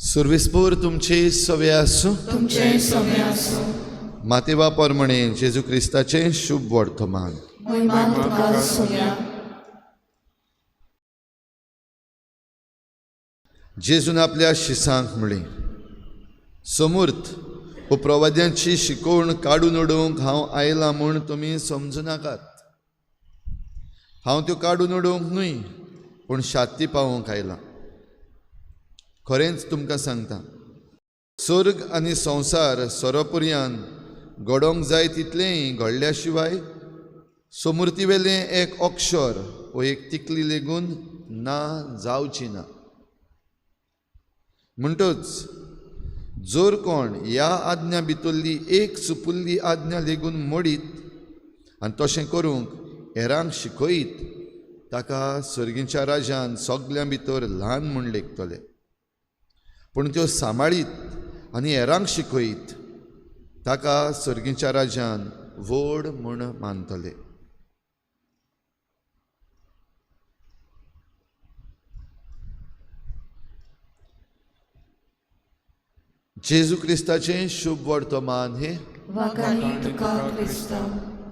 सुर्विसपूर तुमची सवे आसूं. तुमचें सगळें आसूं. मातेवा परमणे जेजू क्रिस्ताचें शुभ वर्तमान. महिमा तुका सोया. जेजून आपल्या शिसांक म्हळें, समूर्त हो प्रवाद्यांची शिकवण काडून उडोवंक हांव आयलां म्हूण तुमी समजू नाकात. हांव त्यो काडून उडोवंक न्हय, पूण शाती पावोवंक आयलां. खरेंच तुमकां सांगता, स्वर्ग आनी संवसार सोरोपुरयान घडोवंक जाय तितलेंय घडल्या शिवाय समूर्तीवेलें एक अक्षर वो एक तिकली लेगून ना जावची ना. म्हणटच जर कोण ह्या आज्ञा भितरली एक सुपुल्ली आज्ञा लेगून मोडीत आनी तशें करूंक हेरांक शिकयत, ताका सर्गीच्या राजान सगल्यां भितर ल्हान म्हूण लेखतले. पूण त्यो सांबाळीत आनी हेरांक शिकयत ताका सर्गीच्या राजान व्हड म्हूण मानतले. जेजू क्रिस्ताचें शुभ वर्तमान हें. वागानी तुका क्रिस्तांव.